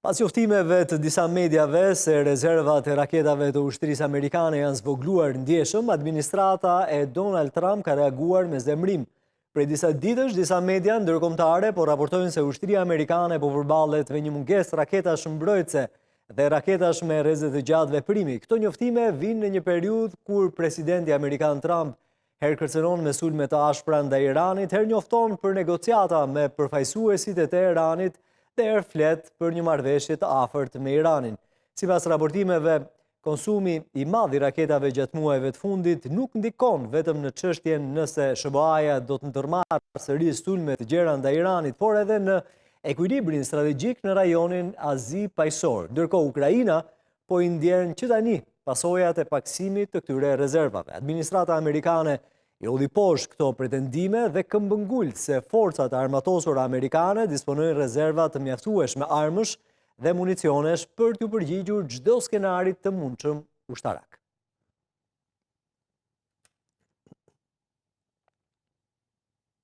Pas njoftimeve të disa mediave se rezervat e raketave të ushtrisë amerikane janë zvogëluar ndjeshëm, administrata e Donald Trump ka reaguar me zemërim. Prej disa ditësh, disa media ndërkombëtare po raportojnë se ushtria amerikane po përballet me një mungesë raketash mbrojtëse dhe raketash me rreze të gjatë veprimi. Këto njoftime vijnë në një periudhë kur presidenti amerikan Trump Herë kërcënon me sulme të ashpra ndaj Iranit, herë njofton për negociata me përfaqësuesit e Teheranit dhe herë flet për një marrëveshje të afërt me Iranin. Sipas raportimeve, konsumi i madh i raketave gjatë muajve të fundit nuk ndikon vetëm në çështjen nëse SHBA-ja do të ndërmarrë sërish sulme të gjera ndaj Iranit, por edhe në ekuilibrin strategjik në rajonin Azi-Paqësor. Ndërkohë Ukraina po i ndjen që tani pasojat e pakësimit të këtyre rezervave. Administrata amerikane i hodhi poshtë këto pretendime dhe këmbëngul se forcat e armatosura amerikane disponojnë rezerva të mjaftueshme armësh dhe municionesh për t'iu përgjigjur çdo skenari të mundshëm ushtarak.